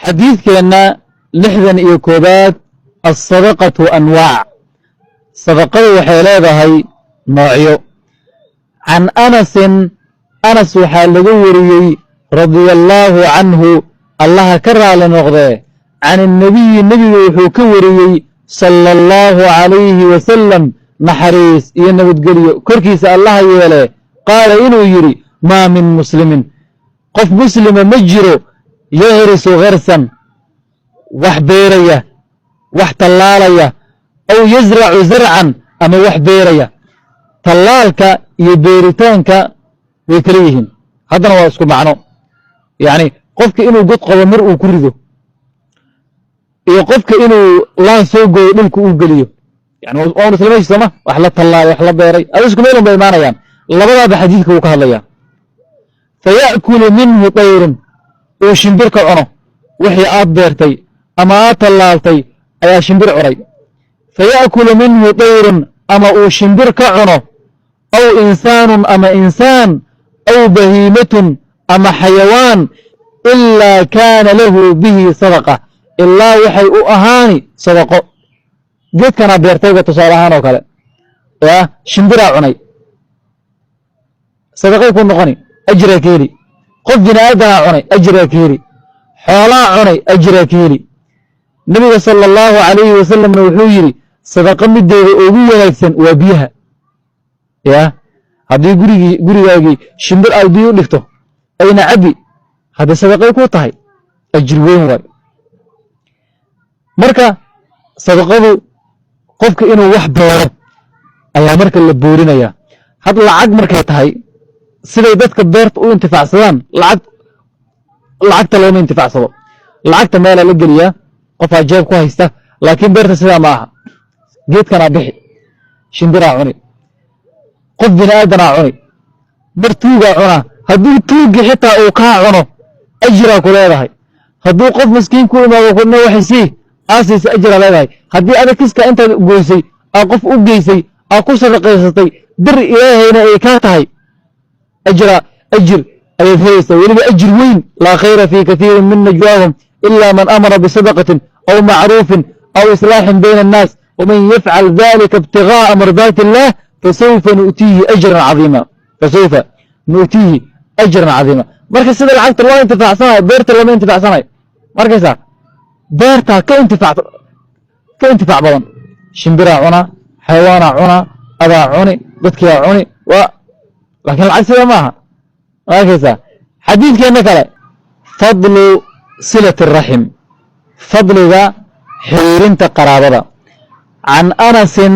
Xadiidkeenna 61aad: alsadaqatu anwaac, sadaqadu waxay leedahay noocyo. Can Anasin, Anas waxaa laga wariyey, radia allaahu canhu, Allaha ka raali noqdee, can innebiyi, nebiga wuxuu ka wariyey, sala allahu calayhi wasalam, naxariis iyo nabadgelyo korkiisa Allaha yeelee, qaala inuu yidhi: maa min muslimin, qof muslima ma jiro, yagrisu gharsan, wax beeraya, wax tallaalaya, aw yasracu zarcan, ama wax beeraya. Tallaalka iyo beeritaanka way kala yihiin, haddana waa isku macno. Yacni qofka inuu god qabo mar uu ku rido iyo qofka inuu laan soo gooyo dhulka uu geliyo, yani waa un isla meshi, sooma? Wax la tallaalay, wax la beeray, adu isku meel un bay imaanayaan. Labadaaba xadiidka wuu ka hadlayaa. Faya'kulu minhu tayrun, uu shimbir ka cuno. Wixii aad beertay ama aad tallaaltay ayaa shimbir cunay. Faya'kulu minhu tayrun, ama uu shimbir ka cuno, aw insaanun, ama insaan, aw bahiimatun, ama xayawaan, ilaa kaana lahu bihi sadaqa, ilaa waxay u ahaani sadaqo. Geedkanaa beertayba tusaale ahaan oo kale, ya shimbiraa cunay, sadaqay ku noqoni, ajiraa ka heli. Qof bini aadanaa cunay, ajiraa ka heli. Xoolaa cunay, ajiraa ka heli. Nebiga sala allahu calayhi wasalamna wuxuu yidhi: sadaqa mideeda ugu wanaagsan waa biyaha. Ya haddii gurigaagii shimbir aad biyo u dhigto ayna cabbi, haddii sadaqay ku tahay, ajir weyn waay. Marka sadaqadu qofka inuu wax beero ayaa marka la boorinaya. Had lacag markay tahay, siday dadka beerta u intifaacsadaan lacagta looma intifaacsado. Lacagta meelaa la geliyaa, qofaa jeeb ku haysta, laakiin beerta sidaa ma aha. Geedkanaa bixi, shimbiraa cuni, qof bini aadanaa cuni, mar tuugaa cunaa. Hadduu tuuggi xitaa uu kaa cuno, ajiraa ku leedahay. Hadduu qof miskiin ku imaado kudna waxay sii aasiisa, ajiraa leedahay. Haddii adag kiska intaad goysay aa qof u geysay, aa ku sadaqaysatay, dir Ilaahayna ay kaa tahay, ajra ajir ayaad helaysaa, weliba ajir weyn. Laa khayra fii kathiirin min najwaahum ila man amara bisadaqatin aw macruufin aw islaaxin bayna annaas, waman yafcal dalika ibtigaa'a mardaati illah fasawfa nu'tiihi ajran cadiima, fasawfa nu'tiihi ajran cadiima. Marka sida lacagta loo intifaacsanayo beerta looma intifaacsanayo. Markaysaa beertaa ka intifaac badan. Shimbiraa cunaa, xayawaanaa cunaa, adaa cuni, dadkiyaa cuni, waa laakiin lacag sida maaha. Arkaysaa xadiidkeenna kale: fadlu silati araxim, fadliga xiriirinta qaraabada. Can Anasin,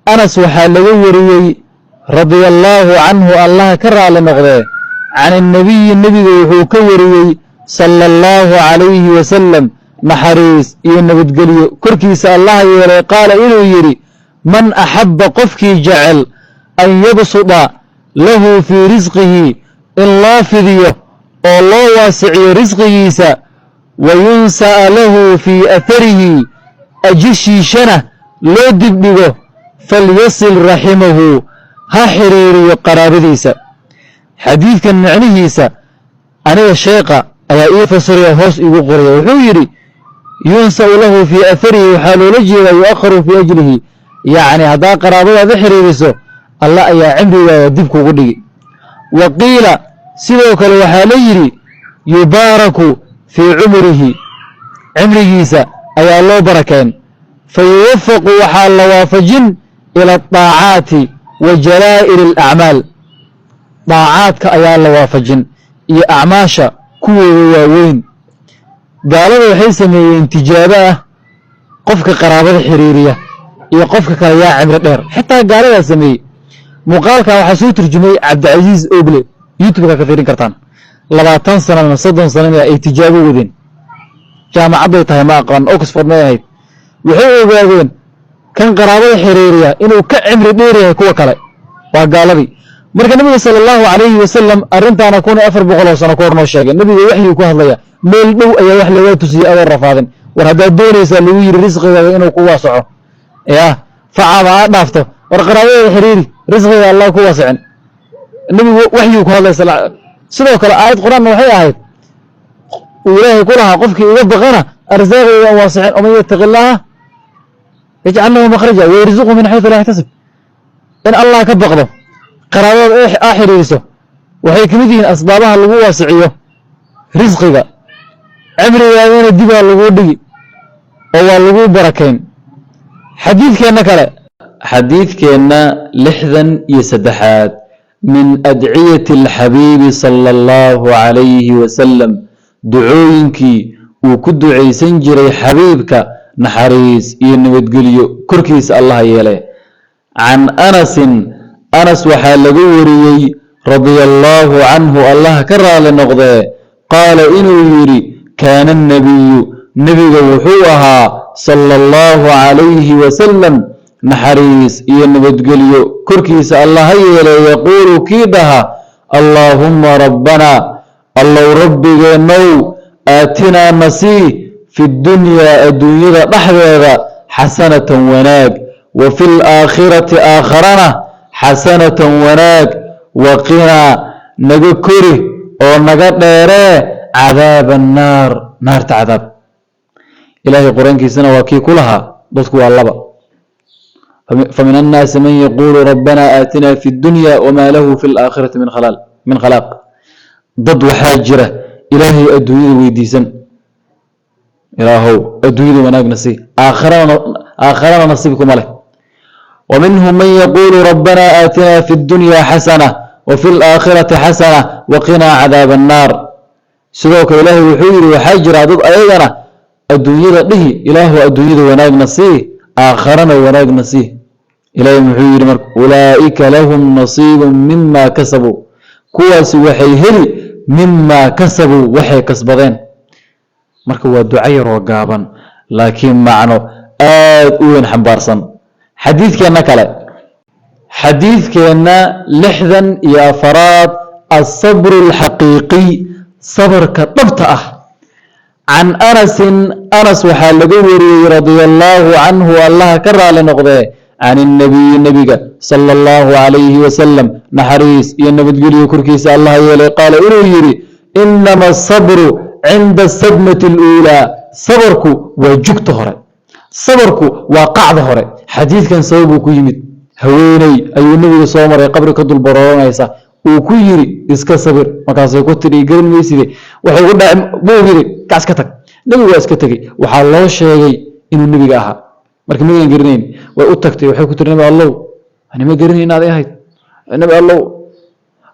Anas waxaa laga wariyey, radia allaahu canhu, Allaha ka raali noqdee, can innebiyi, nebiga wuxuu ka wariyey, sala allahu calayhi wasalam, naxariis iyo nabadgelyo korkiisa Allaha yeelay, qaala inuu yidhi: man axabba, qofkii jecel, an yabsuda lahu fii risqihi, in loo fidiyo oo loo waasiciyo risqigiisa, wa yunsa'a lahu fii atharihi, ajishiishana loo dibdhigo, falyasil raximahu, ha xiriiriyo qaraabadiisa. Xadiidkan micnihiisa aniga sheekha ayaa ii fasiraya, hoos iigu qoraya. Wuxuu yidhi: yunsa'u lahu fii atharihi waxaa loola jeedaa yu'akharu fii ajlihi. Yacni haddaa qaraabadaada xiriiriso, Alla ayaa cimrigaaga dib kugu dhigi. Wa qiila, sidoo kale waxaa la yidhi: yubaaraku fii cumrihi, cimrigiisa ayaa loo barakeen, fa yuwafaqu, waxaa la waafajin, ila adaacaati wa jalaa'il alacmaal, daacaadka ayaa la waafajin iyo acmaasha kuwooda waaweyn. Gaalada waxay sameeyeen tijaabo ah: qofka qaraabada xiriiriya iyo qofka kale yaa cimri dheer. Xitaa gaaladaa sameeyey. Muuqaalkan waxaa soo turjumay Cabdicasiis Ogle, YouTube-ka ka fiirin kartaan. 20 sanana, 30 sanana ay tijaabo wadeen. Jaamacadday tahay ma aqaan, Oxford may ahayd. Waxay ogaadeen kan qaraabada xiriiriya inuu ka cimri dheer yahay kuwa kale. Waa gaaladii. Marka Nabiga sala allahu calayhi wasalam arrintaana 1400 oo sano ka hor noo sheegay. Nabiga waxyuu ku hadlaya, meel dhow ayaa wax lagaa tusiyey adoo rafaadin. War haddaad doonaysaa, lagu yidhi, risqigaaga inuu ku waasaco, ya facaaba aad dhaafto, war qaraabadeeda xiriiri, risqiga Allah ku waasicin. Nabigu waxyuu ku hadlay. Sidoo kale aayad Qur-aanna waxay ahayd Uu Ilaahay ku lahaa, qofkii iga baqana arsaaqayga aan waasicin, ومن يتق الله يجعل له مخرجا ويرزقه من حيث لا يحتسب. In Allah ka baqdo, qaraabada aa xiriiriso, waxay kamid yihiin asbaabaha lagu waasiciyo risqiga. Cimrigaadana dibaa lagu dhigi oo waa lagu barakayn. Xadiidkeenna kale, Xadiidkeenna 63, من أدعية الحبيب صلى الله عليه وسلم, ducooyinkii uu ku ducaysan jiray xabiibka, naxariis iyo nabadgelyo korkiisa Allaha yeele. عن أنس, Anas waxaa laga wariyey, رضي الله عنه, Allah ka raali noqdee, قال, inuu yidhi: كان النبي, nebiga wuxuu ahaa, صلى الله عليه وسلم, naxariis iyo nabadgelyo korkiisa Allah ha yeelay, يقول, kii dhaha: اللهم ربنا, Allow Rabbigeennow, آتنا, nasii, في الدنيا, adduunyada dhexdeeda, حسنة, wanaag, وفي الآخرة, aakharana, حسنة, wanaag, وقنا, naga kori oo naga dheeree, عذاب النار, naarta cadaab. Ilaahay Qur-aankiisana waa kii ku lahaa, dadku waa laba: فمن الناس من يقول ربنا آتنا في الدنيا وما له في الآخرة من خلاق. Dad waxaa jira Ilaahay adduunyada weydiisan, Ilaahow adduunyada wanaagna sii, aakharana nasiib kuma leh. ومنهم من يقول ربنا آتنا في الدنيا حسنة وفي الآخرة حسنة وقنا عذاب النار. Sidoo kale Ilaahay wuxuu yidhi, waxaa jira dad ayagana adduunyada dhihi, Ilaahu adduunyada wanaagna sii, aakharana wanaagna sii. Ilaahay muxuu yidhi marka? أولئك لهم نصيب مما كسبوا, kuwaasi waxay heli, مما كسبوا, waxay kasbadeen. Marka waa duco yar oo gaaban, laakiin macno aad u weyn xambaarsan. Xadiidkeenna kale, xadiidkeenna 64aad, الصبر الحقيقي, sabarka dhabta ah. عن أنس, Anas waxaa laga wariyey, رضي الله عنه, Allaha ka raali noqdee, عن النبي, nebiga, صلى الله عليه وسلم, naxariis iyo nabadgelyo korkiisa Allah yeelay, قال, inuu yidhi: إنما الصبر عند الصدمة الأولى. Sabarku waa jugta hore, sabarku waa qacda hore. Xadiidkan sababuu ku yimid, haweeney ayuu nebiga soo maray qabri ka dul barooranaysa, uu ku yiri, "Iska sabir." Markaasay ku tiri, "Garan mayside waxay ku dhacay." Buu yiri, "Kac, iska tag." Nebigu waa iska tegey. Waxaa loo sheegay inuu nebiga ahaa. Marka mayan garanayn, way u tagtay, waxay ku tiri, "Nebi Allow, ani ma garanayn inaad ahayd. Nebi Allow,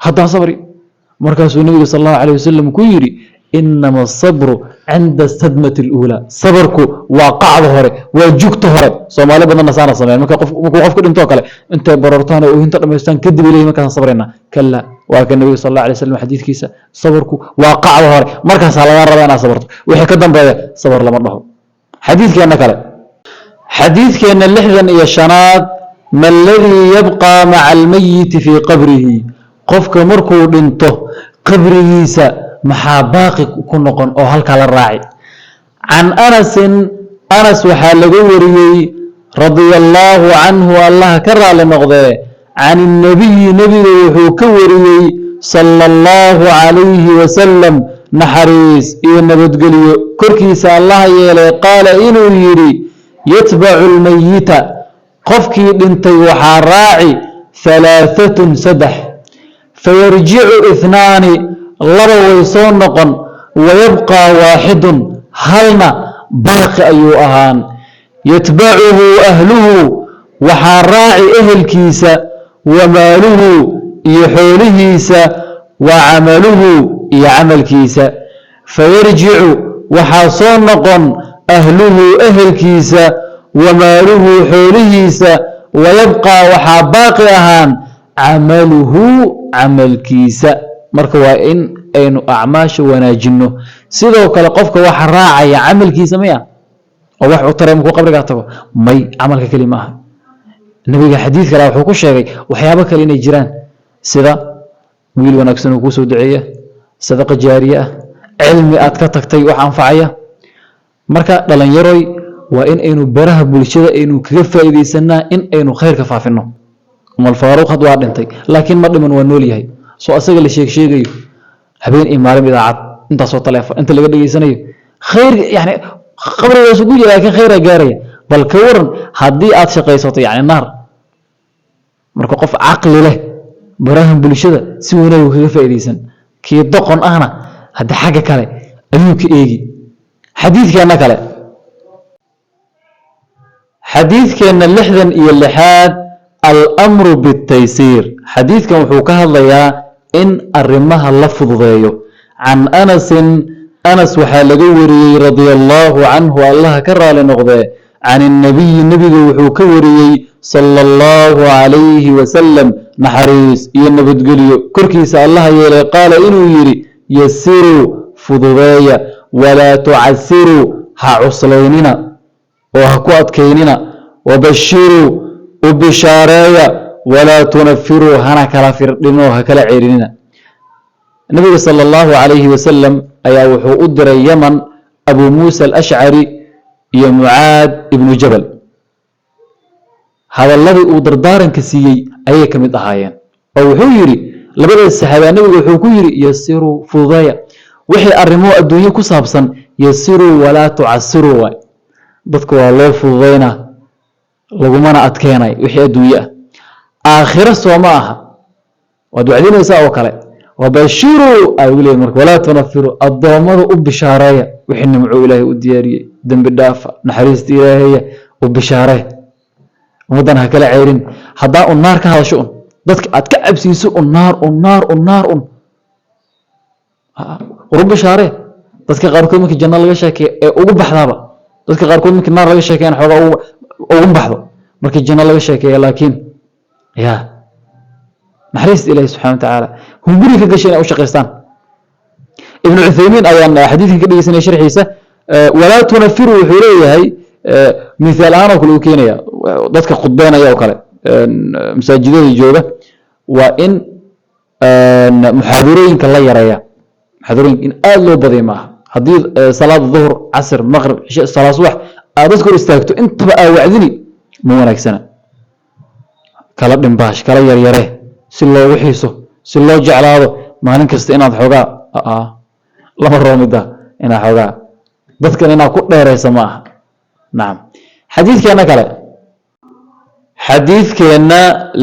haddaan sabri." Markaasuu nebiga صلى الله عليه وسلم ku yidhi: إنما الصبر عند الصدمة الأولى. Sabarku waa qacda hore, waa jugta hore. Soomaali badanna saana sameyn. Marka qof, markuu qofku dhintoo kale, intay barortaan oo oohinta dhamaystaan kadib ay leeyihin, "Markaasaan sabrayna." كلا, waa ka nebiga صلى الله عليه وسلم xadiidkiisa, sabarku waa qacda hore, markaasaa lagaa rabaa inaad sabarto. Wixii ka dambeeya sabar lama dhaho. Xadiidkeenna kale, xadiidkeenna 65aad: ما الذي يبقى مع الميت في قبره? Qofka markuu dhinto qabrigiisa maxaa baaqi ku noqon oo halkaa la raaci? عن أنس, Anas waxaa laga wariyey, رضي الله عنه, Allah ka raali noqdee, عن النبي, nebiga wuxuu ka wariyey, صلى الله عليه وسلم, naxariis iyo nabadgelyo korkiisa Allah yeelay, قال, inuu yidhi: يتبع الميت, qofkii dhintay waxaa raaci, ثلاثة, saddex. فيرجع اثنان, laba way soo noqon, ويبقى واحد, halna baaqi ayuu ahaan. يتبعه أهله, waxaa raaci ehelkiisa, وماله, iyo xoolihiisa, وعمله, iyo camalkiisa. فيرجع, waxaa soo noqon, أهله, ehelkiisa, وماله, xoolihiisa, ويبقى, waxaa baaqi ahaan, عمله, camalkiisa. Marka waa in aynu acmaasha wanaajinno. Sidoo kale qofka waxa raacaya camalkiisa maya oo wax u taray markuu qabrigaa tago? May, camalka keli maaha. Nebiga xadiid kale wuxuu ku sheegay waxyaabo kale inay jiraan, sida wiil wanaagsan uu kusoo duceeya, sadaqa jaariye ah, cilmi aad ka tagtay wax anfacaya. Marka dhalinyaroy, waa in aynu baraha bulshada aynu kaga faa'iidaysanaa in aynu khayrka faafino. Umar Faaruuq had waa dhintay, laakiin ma dhiman, waa nool yahay. Soo asaga la sheeg sheegayo habeen iyo maalin idaacad. Intaasoo taleefon inta laga dhegeysanayo khayr, yani qabrigaas ugu jira, laakiin khayra gaaraya. Bal ka waran haddii aad shaqaysato, yani naar? Marka qof caqli leh barahan bulshada si wanaag uu kaga faa'iidaysan, kii doqon ahna hadda xagga kale ayuu ka eegi. Xadiidkeenna kale, xadiidkeenna 66aad, الأمر بالتيسير. Xadiidkan wuxuu ka hadlayaa in arrimaha la fududeeyo. عن أنس, Anas waxaa laga wariyey, رضي الله عنه, Allaha ka raali noqdee, عن النبي, nebiga wuxuu ka wariyey, صلى الله عليه وسلم, naxariis iyo nabadgelyo korkiisa Allaha yeelay, qaala, inuu yidhi: يسروا, fududeeya, ولا تعسروا, ha cuslaynina oo ha ku adkaynina, وبشروا, u bishaareeya, ولا تنفروا, hana kala firdhinoo ha kala ceerinina. Nabiga sala allahu calayhi wasalam ayaa wuxuu u diray Yaman Abu Muusa Alashcari iyo Mucaad ibnu Jabal. Hadalladii uu dardaaranka siiyey ayay ka mid ahaayeen, oo wuxuu yidhi labadaas saxaabaa, nabigu wuxuu ku yidhi: يسروا, fududeeya wixii arrimo adduunye ku saabsan, يسروا ولا تعسروا. Waay dadka waa loo fududeynaa, lagumana adkeenay wixii adduunye ah. Aakhiro soo ma aha, waad wacdinaysaa oo kale. وبشروا ay ugu leeyihin marka, ولا تنفروا, addoommada u bishaareeya wixii nimco Ilaahay u diyaariyey, dembi dhaafa, naxariista Ilaahaya u bishaaree, ummaddan ha kala ceerin. Haddaa un naar ka hadasho, un dadka aad ka cabsiiso, un naar, un naar, un naar, un war u bishaaree. Dadka qaarkood markii janno laga sheekeeyo ee ugu baxdaaba, dadka qaarkood markii naar laga sheekeeyana xoogaa ugu baxdo, markii janno laga sheekeeya laakiin ya naxariista Ilaahi subxana watacaala hunguri ka gashay inay u shaqaystaan. Ibnu Cuthaymiin ayaan xadiidkan ka dhegeysanaya sharxiisa. ولا تنفروا wuxuu leeyahay, mithaal ahaan oo kale uu keenaya, dadka khudbeynaya oo kale, masaajidada jooga, waa in muxaadarooyinka la yareeya. Muxaadarooyinka in aada loo badiyo maaha. Haddii salaada duhur, casr, maqrib, cishe, salaad subax aad dadka hor istaagto, intaba aa wacdini, ma wanaagsana. Kala dhimbaash, kala yaryare, si loogu xiiso, si loo jeclaado. Maalin kasta inaad xoogaa lama roomida, inaad xoogaa dadkan inaad ku dheeraysa ma aha. Nacam. Xadiidkeena kale, xadiidkeenna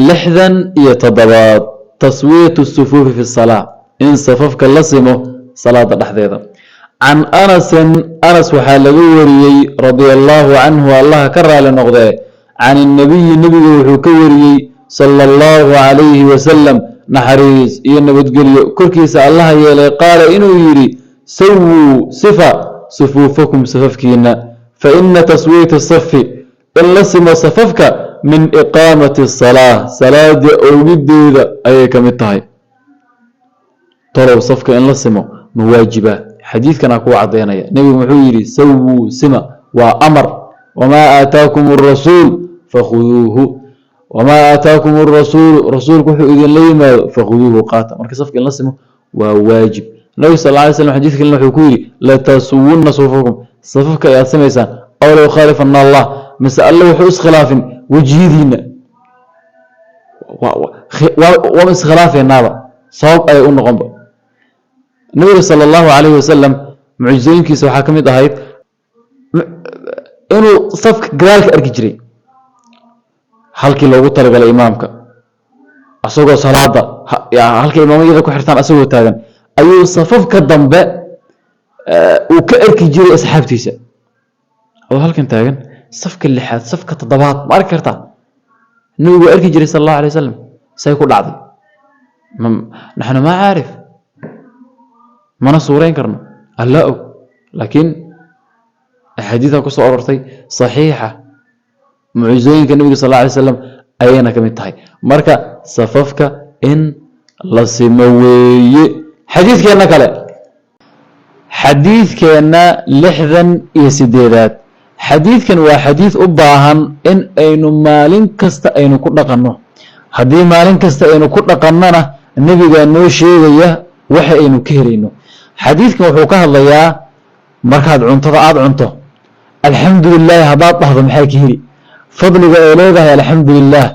67aad, تسوية الصفوف في الصلاة, in safafka la simo salaada dhexdeeda. عن أنس, Anas waxaa laga wariyey, رضي الله عنه, Allaha ka raali noqdee, عن النبي, nebiga wuxuu ka wariyey, صلى الله عليه وسلم, naxariis iyo nabadgelyo korkiisa Allaha yeelay, qaala, inuu yidhi: سووا, sifa, صفوفكم, safafkiina, فإن تسوية الصف, in la simo safafka, من إقامة الصلاة, salaada oogideeda ayay ka mid tahay. Tolow safka in la simo ma waajiba? Xadiidkanaa kuu caddaynaya. Nebigu muxuu yidhi? سووا, sima, waa amar. وما آتاكم الرسول فخذوه, وما آتاكم الرسول, rasuulku wuxuu idinla yimaado, فخذوه, qaata. Marka safka in la simo waa waajib. Nabigu sal lla alay slam xadiid kalena wuxuu ku yidhi: لتسوون صفوفكم, safafka ayaad simaysaan, أو ليخالفن الله, mise Alle wuxuu iskhilaafin wejiyadiina. Waaba iskhilaafaynaaba, sabab ayay u noqonba. Nabiga sala allahu calayhi wasalam mucjizooyinkiisa waxaa ka mid ahayd inuu safka gadaalka arki jiray, halkii loogu talagalay imaamka, asagoo salaada halka imaamyada ku xirtaan asagoo taagan ayuu safafka dambe uu ka arki jiray asxaabtiisa. Adoo halkan taagan, safka lixaad, safka toddobaad ma arki kartaa? Nabigu waa arki jiray sala allahu alay wasalam. Say ku dhacday? نحن ما عارف, mana suurayn karno, Alla og. Laakiin axaadiida ku soo arortay saxiixa, mucjizooyinka nabiga sal alla alay slam ayayna ka mid tahay. Marka safafka in la simo weeye. Xadiidkeenna kale, xadiidkeenna 68aad. Xadiidkan waa xadiid u baahan in aynu maalin kasta aynu ku dhaqanno. Haddii maalin kasta aynu ku dhaqannona, nebigaa noo sheegaya waxa aynu ka helayno. Xadiidkan wuxuu ka hadlayaa markaad cuntada aada cunto, alxamdu lilahi haddaad dhahdo, maxaa ka heli, fadliga ay leedahay alxamdu lilah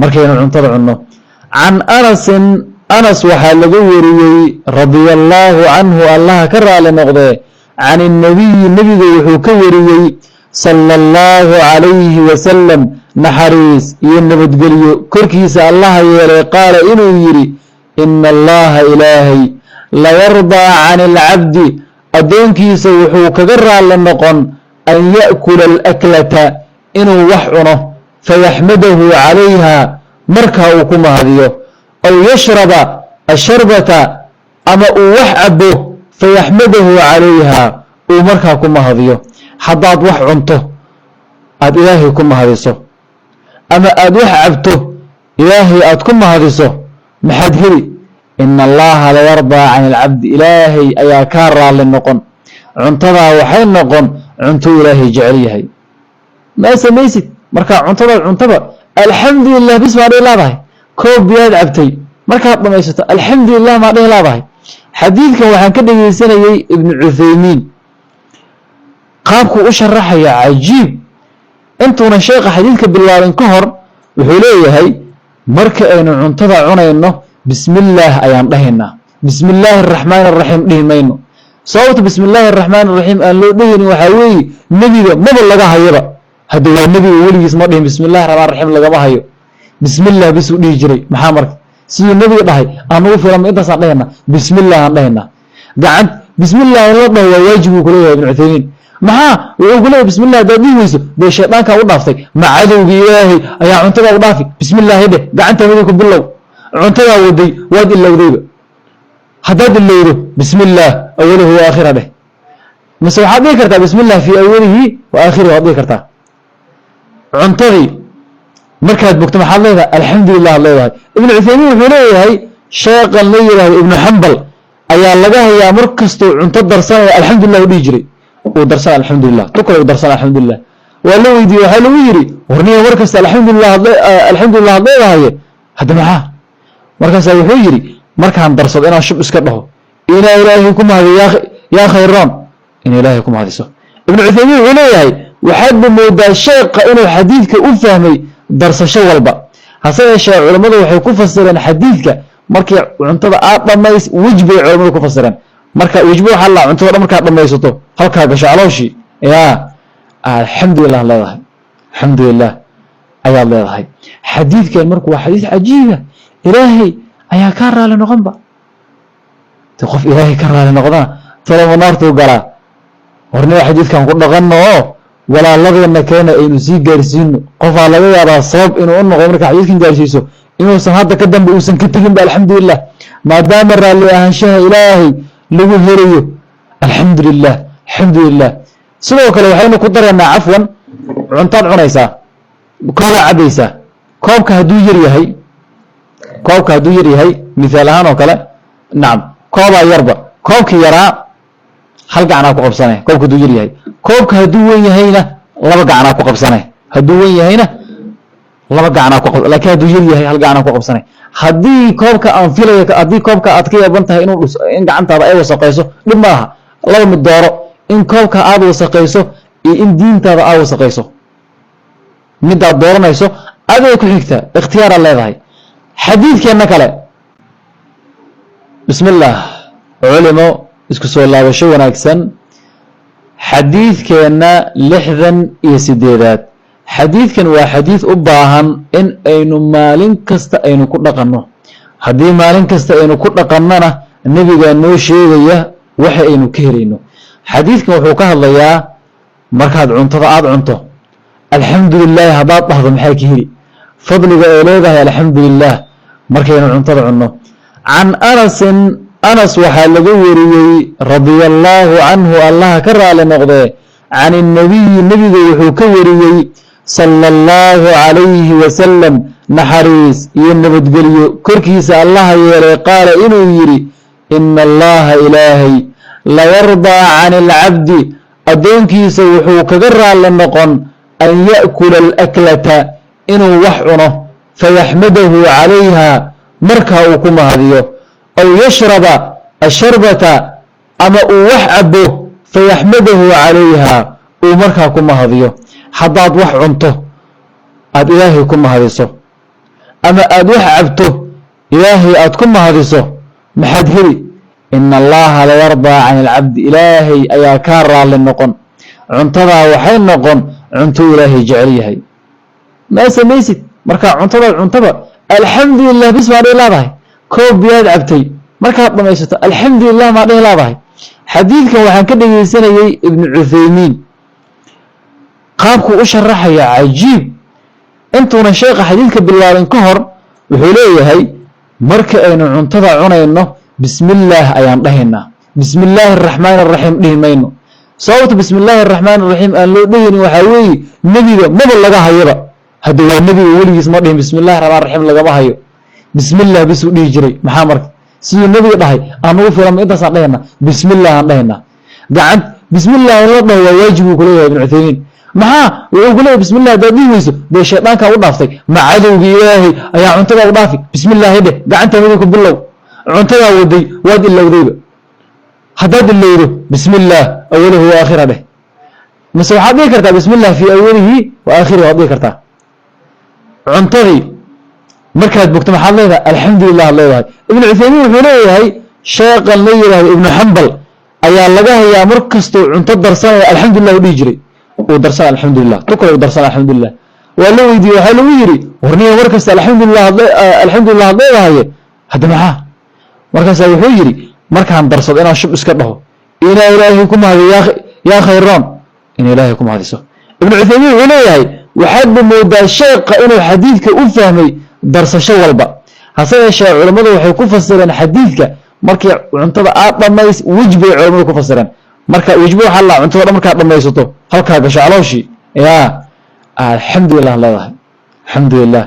markaynu cuntada cunno. عن أنس, Anas waxaa laga wariyey, radia allaahu canhu, Allaha ka raali noqdee, can innabiyi, nebiga wuxuu ka wariyey, sala allahu calayhi wasalam, naxariis iyo nabadgelyo korkiisa Allaha yeelay, qaala inuu yidhi: "Ina Allaha, Ilaahay, layardaa cani alcabdi, addoonkiisa wuxuu kaga raali noqon, an ya'kula alaklata, inuu wax cuno, fayaxmadahu calayha, markaa uu ku mahadiyo, aw yashraba asharbata, ama uu wax cabo, fayaxmadahu calayha, uu markaa ku mahadiyo." Haddaad wax cunto aada Ilaahay ku mahadiso, ama aada wax cabto Ilaahay aad ku mahadiso, maxaad heli? Ina Allaha layardaa can alcabdi, Ilaahay ayaa kaa raalli noqon. Cuntadaa waxay noqon cunto Ilaahay jecel yahay. Maa samaysid markaa cuntadaad cuntaba "Alxamdulilah" bis maa dhihi leedahay. Koob biyaad cabtay, markaad dhamaysato "Alxamdulilah" maa dhihi leedahay. Xadiidkan waxaan ka dhegeysanayey Ibnu Cuthaymiin, qaabkuu u sharaxaya cajiib. Intuuna sheekha xadiidka bilaabin ka hor wuxuu leeyahay: marka aynu cuntada cunayno "Bismillaah" ayaan dhahaynaa, "Bismi illaahi araxmaani araxiim" dhihi mayno. Sababta "Bismi illaahi araxmaan araxiim" aan loo dhehaynin waxaa weeye nebiga maba laga hayaba. Hadda waa nebiga, weligiis ma dhihin "Bismi illahi raxmaan raxiim", lagama hayo. "Bismillah" bisuu dhihi jiray. Maxaa marka siduu nebiga dhahay aan ugu filan intaasaan dhahaynaa, "Bismillah" aan dhahaynaa. Gacan "Bismillah" in la dhaho waa waajib, uu kuleeyahay Ibnu Cuthaymiin. Maxaa wuxuu ku leeyahay? "Bismillah" haddaad dhihi weyso, dee shaydaankaa u dhaaftay. Ma cadowga Ilaahay ayaa cuntadaa u dhaafi? "Bismillahi" dheh, gacanta midig ku bilow. Cuntadaa waday waad ilowdayba. Haddaad ilowdo, "Bismillaah awalahu wa aakhira" dheh. Mise waxaad dhihi kartaa "Bismillah fii awalihi wa aakhirihi", waad dhihi kartaa. Cuntadii markaad bogto maxaad leedahay? "Alxamdulilah" ad leedahay. Ibnu Cuthaymiin wuxuu leeyahay sheeqan la yidhaahdo Ibnu Xambal ayaa laga hayaa mar kastuu cunto darsanaya "Alxamdulilah" u dhihi jiray. Uu darsana "Alxamdulilah", tu kale uu darsana "Alxamdulilah". Waa la weydiiyey, waxaa lagu yidhi: "Warniya, mar kasta "Alxamdulilah", "Alxamdulilah" ad leedahaye, hadda maxaa?" Markaasaa wuxuu yidhi: "Markaan darsado inaan shub iska dhaho, inaa Ilaahay ku mahadiyo, yaa khayroon ina Ilaahay ku mahadiso." Ibnu Cuthaymiin wuxuu leeyahay waxaadba moodaa sheekha inuu xadiidka u fahmay darsasho walba. Hase yeeshee culammadu waxay ku fasireen xadiidka markii cuntada aad dhamays wejbay culammadu ku fasireen. Marka wejbo waxaa la cuntada dhan markaad dhamaysato, halkaa gasho calooshii, yaa "Alxamdulilah" leedahay, "Alxamdulilah" ayaad leedahay. Xadiidkan marku waa xadiid cajiiba. Ilaahay ayaa kaa raali noqonba. De qof Ilaahay ka raali noqdana talama naartuu galaa? Warniga xadiidkan ku dhaqanno oo walaaladeenna keena aynu sii gaarsiino. Qofaa laga yaabaa sabab inuu u noqdo markaa xadiidkan gaarsiiso, inuusan hadda ka dambe uusan ka teginba "Alxamdulilah", maadaama raalli ahaanshaha Ilaahay lagu helayo "Alxamdulilah", "Alxamdulilah". Sidoo kale waxaynu ku daraynaa, cafwan, cuntaad cunaysaa, koobaa cabaysaa. Koobka hadduu yar yahay, koobka hadduu yar yahay, mithaal ahaan oo kale, nacam, koobaa yarba, koobkii yaraa hal gacanaa ku qabsanay koobka hadduu yar yahay. Koobka hadduu wen yahayna laba gacanaa ku qabsanay. Hadduu wen yahayna laba gacanaa ku qab, lakin hadduu yar yahay hal gacanaa ku qabsanay. Haddii koobka aan filayo, haddii koobka aad ka yaban tahay inuu dhus, in gacantaada ay wasaqayso, dhib ma aha. Laba mid dooro: in koobka aad wasaqayso iyo in diintaada aad wasaqayso. Midaad dooranayso aday ku xigtaa, ikhtiyaaraad leedahay. Xadiidkeenna kale, bismi illah. Culimo, isku soo laabasho wanaagsan. Xadiidkeenna 68aad, xadiidkan waa xadiid u baahan in aynu maalin kasta aynu ku dhaqanno. Haddii maalin kasta aynu ku dhaqannona, nebigaa noo sheegaya waxa aynu ka helayno. Xadiidkan wuxuu ka hadlayaa markaad cuntada aada cunto "Alxamdu lilaahi" haddaad dhahdo, maxaa ka heli, fadliga ay leedahay "Alxamdu lilah" markaynu cuntada cunno. Can Anasin, Anas waxaa laga wariyey, radia allaahu canhu, Allaha ka raali noqdee, can innabiyi, nebiga wuxuu ka wariyey, sala allahu calayhi wasalam, naxariis iyo nabadgelyo korkiisa Allaha yeelay, qaala inuu yidhi: "Ina Allaha, Ilaahay, layardaa cani alcabdi, addoonkiisa wuxuu kaga raali noqon, an ya'kula alaklata, inuu wax cuno, fayaxmadahu calayha, markaa uu ku mahadiyo, aw yashraba asharbata, ama uu wax cabo, fayaxmadahu calayha, uu markaa ku mahadiyo." Haddaad wax cunto aada Ilaahay ku mahadiso, ama aada wax cabto Ilaahay aad ku mahadiso, maxaad heli? Ina Allaha layardaa can alcabdi, Ilaahay ayaa kaa raalli noqon. Cuntadaa waxay noqon cunto Ilaahay jecel yahay. Maa samaysid markaa cuntadaad cuntaba "alxamdulilah" bis maa dhihi leedahay. Koob biyaad cabtay, markaad dhamaysato "alxamdulilah" maa dhihi leedahay. Xadiidkan waxaan ka dhegaysanayey Ibnu Cuthaymiin, qaabkuu u sharaxaya cajiib. Intuuna sheekha xadiidka bilaabin ka hor wuxuu leeyahay, marka aynu cuntada cunayno "bismillaah" ayaan dhahaynaa, "bismi illaahi araxmaani araxiim" dhihi mayno. Sababta "bismi illaahi araxmaan araxiim" aan loo dhehaynin waxaa weeye, nebiga maba laga hayaba. Hadda waa nebiga, weligiis ma dhihin "bismi illahi raxmaan raxiim", lagama hayo. "Bismillah" bisuu dhihi jiray. Maxaa marka siduu nebiga dhahay aan ugu filan intaasaan dhahaynaa, "bismillah" aan dhahaynaa. Gacan "bismillah" in la dhaho waa waajib, uu kuleeyahay Ibnu Cuthaymiin. Maxaa wuxuu kuleeyahay? "Bismillah" haddaad dhihi weyso, dee shaydaankaa u dhaaftay. Ma cadowga Ilaahay ayaa cuntadaa u dhaafi? "Bismillaahi" dheh, gacanta midig ku bilow. Cuntadaa waday, waad ilowdayba. Haddaad ilowdo, "bismillah awalahu wa aakhira" dheh, mise waxaad dhihi kartaa "bismillah fi awalihi wa aakhirihi" waad dhihi kartaa. Cuntadii markaad bogto maxaad leedahay? "Alxamdulilah" ad leedahay. Ibnu Cuthaymiin wuxuu leeyahay, sheeqan la yidhahdo Ibnu Xambal ayaa laga hayaa mar kastuu cunto darsanaya "alxamdulilah" u dhihi jiray. Uu darsana "alxamdulilah", tu kale uu darsana "alxamdulilah". Waa la weydiiyey, waxaa lagu yidhi, "Warniya, mar kasta "alxamdulilah", "alxamdulilah" ad leedahaye, hadda maxaa?" Markaasaa wuxuu yidhi, "Markaan darsado inaan shub iska dhaho, inaa Ilaahay ku mahadiyo, yaa khayroon ina Ilaahay ku mahadiso." Ibnu Cuthaymiin wuxuu leeyahay, waxaadba moodaa sheekha inuu xadiidka u fahmay darsasho walba. Hase yeeshee culammadu waxay ku fasireen xadiidka markii cuntada aad dhamays wejbay culammadu ku fasireen. Marka wejbo waxaa la cuntada dhan markaad dhamaysato, halkaa gasho calooshii, yaa "alxamdulilah" leedahay, "alxamdulilah"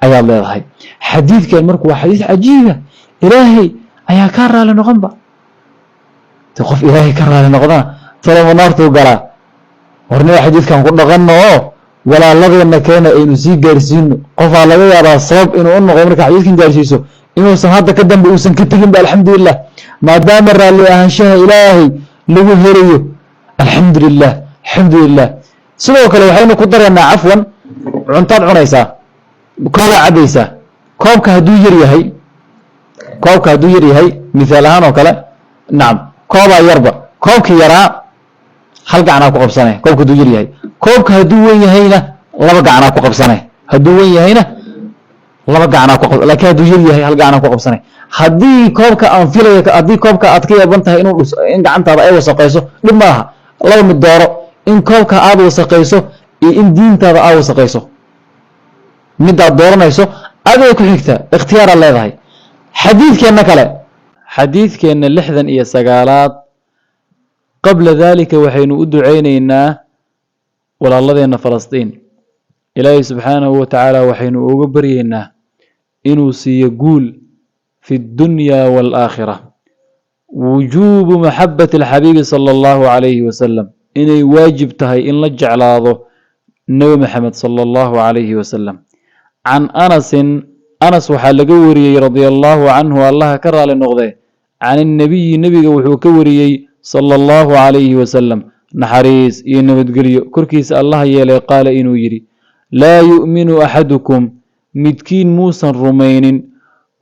ayaad leedahay. Xadiidkan marku waa xadiid cajiiba. Ilaahay ayaa kaa raali noqonba. De qof Ilaahay ka raali noqdana talama naartuu galaa? Warniga xadiidkan ku dhaqanno oo walaaladeenna keena aynu sii gaarsiino. Qofaa laga yaabaa sabab inuu u noqdo markaa xadiidkan gaarsiiso, inuusan hadda ka dambe uusan ka teginba "alxamdulilah", maadaama raalli ahaanshaha Ilaahay lagu helayo "alxamdulilah", alxamdulilah. Sidoo kale waxaynu ku daraynaa, cafwan, cuntaad cunaysaa, koobaa cabaysaa. Koobka hadduu yar yahay, koobka hadduu yar yahay, mithaal ahaan oo kale, nacam, koobaa yarba, koobkii yaraa hal gacanaa ku qabsanay koobka hadduu yar yahay. Koobka hadduu wen yahayna laba gacanaa ku qabsanay. Hadduu wen yahayna laba gacanaa ku qab, lakin hadduu yar yahay hal gacanaa ku qabsanay. Haddii koobka aan filayo, haddii koobka aad ka yaban tahay inuu dhus, in gacantaada ay wasaqayso, dhib ma laha. Laba mid dooro: in koobka aad wasaqayso iyo in diintaada aad wasaqayso. Midaad dooranayso aday ku xigtaa, ikhtiyaaraad leedahay. Xadiidkeenna kale, Xadiidkeenna 69aad. Qabla daalika waxaynu u ducaynaynaa walaaladeenna Falastiin. Ilaahay subxaanahu wa tacaala waxaynu uga baryaynaa inuu siiyo guul fi اddunya waalaakhira. Wujuubu maxabati alxabiibi sala Allahu calayhi wasalam, inay waajib tahay in la jeclaado Nebi Maxamed sala Allahu calayhi wasalam. Can Anasin, Anas waxaa laga wariyey, radia Allahu canhu, Allaha ka raali noqdee, can innabiyi, nebiga wuxuu ka wariyey, sala Allahu calayhi wasalam, naxariis iyo nabadgelyo korkiisa Allaha yeelay, qaala inuu yidhi: "Laa yu'minu axadukum, midkiin muusan rumaynin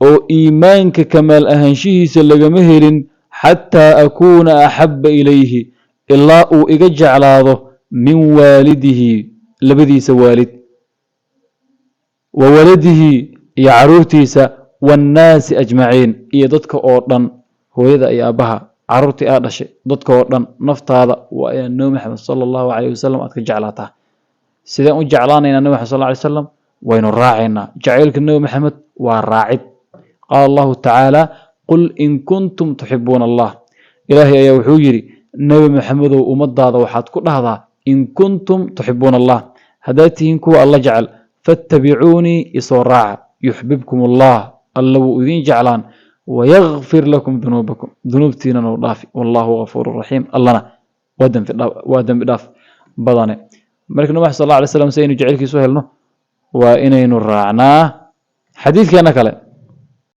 oo iimaanka kamaal ahaanshihiisa lagama helin, xataa akuuna axabba ilayhi, ilaa uu iga jeclaado, min waalidihi, labadiisa waalid, wa waladihi, iyo caruurtiisa, waannaasi ajmaciin, iyo dadka oo dhan." Hooyada iyo aabbaha, caruurtii aa dhashay, dadka oo dhan, naftaada, waa inaad Nebi Maxamed sala Allahu calayh wasalam aad ka jeclaataa. Sideen u jeclaanaynaa Nebi Maxamed sal alla alay slam? Waynu raacaynaa. Jacaylka Nebi Maxamed waa raacid. Qaala Allahu tacaala: "Qul in kuntum tuxibuuna Allah." Ilaahay ayaa wuxuu yidhi, "Nebi Maxamedow, ummadaada waxaad ku dhahdaa, in kuntum tuxibuuna Allah, haddaad tihiin kuwa Alla jecel, fattabicuunii, isoo raaca, yuxbibkum Allah, Alla wuu idin jeclaan, wayakfir lakum dunuubakum, dunuubtiinana u dhaafi, wallahu gafuuru raxiim, Allana waa dembi dhaaf badane." Marka Nabi sal alla alay slam si aynu jacaylkiisu helno waa inaynu raacnaa. Xadiidkeena kale.